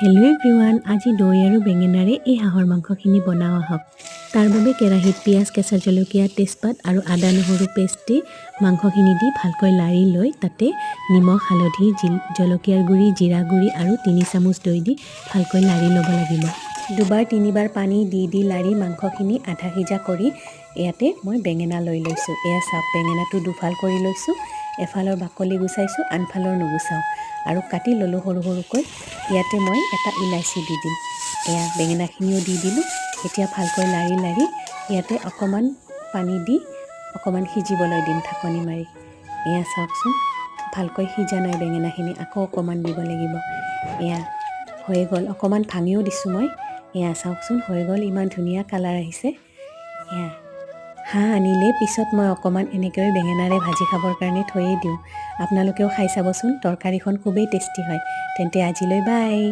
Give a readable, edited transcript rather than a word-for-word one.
Hello' everyone, আজি দৈ আৰু বেঙেনাৰে এই হাঁহৰ মাংসখিনি বনাওঁ আহক। তাৰ বাবে কেৰাহীত পিঁয়াজ, কেঁচা জলকীয়া, তেজপাত আৰু আদা নহৰু পেষ্ট দি মাংসখিনি দি ভালকৈ লাৰি লৈ তাতে নিমখ, হালধি, জলকীয়াৰ গুড়ি, জিৰা গুড়ি আৰু 3 চামুচ দৈ দি ভালকৈ লাৰি ল'ব লাগিব। দুবাৰ তিনিবাৰ পানী দি দি লাৰি মাংসখিনি আধা সিজা কৰি ইয়াতে মই বেঙেনা লৈ লৈছোঁ। এয়া চাওক, বেঙেনাটো দুফাল কৰি লৈছোঁ। এফালৰ বাকলি গুচাইছোঁ, আনফালৰ নুগুচাওঁ আৰু কাটি ল'লোঁ সৰু সৰুকৈ। ইয়াতে মই এটা ইলাচি দি দিম। এয়া বেঙেনাখিনিও দি দিলোঁ। এতিয়া ভালকৈ লাৰি লাৰি ইয়াতে অকণমান পানী দি অকণমান সিজিবলৈ দিম ঢাকনি মাৰি। এয়া চাওকচোন, ভালকৈ সিজা নাই বেঙেনাখিনি, আকৌ অকণমান দিব লাগিব। এয়া হৈ গ'ল। অকণমান ভাঙিও দিছোঁ মই। এয়া চাওকচোন, হৈ গ'ল। ইমান ধুনীয়া কালাৰ আহিছে। এয়া হাঁহ আনিলে পিছত মই অকণমান এনেকৈ বেঙেনাৰে ভাজি খাবৰ কাৰণে থৈয়ে দিওঁ। আপোনালোকেও খাই চাবচোন, তৰকাৰীখন খুবেই টেষ্টি হয়। তেন্তে আজিলৈ বাই।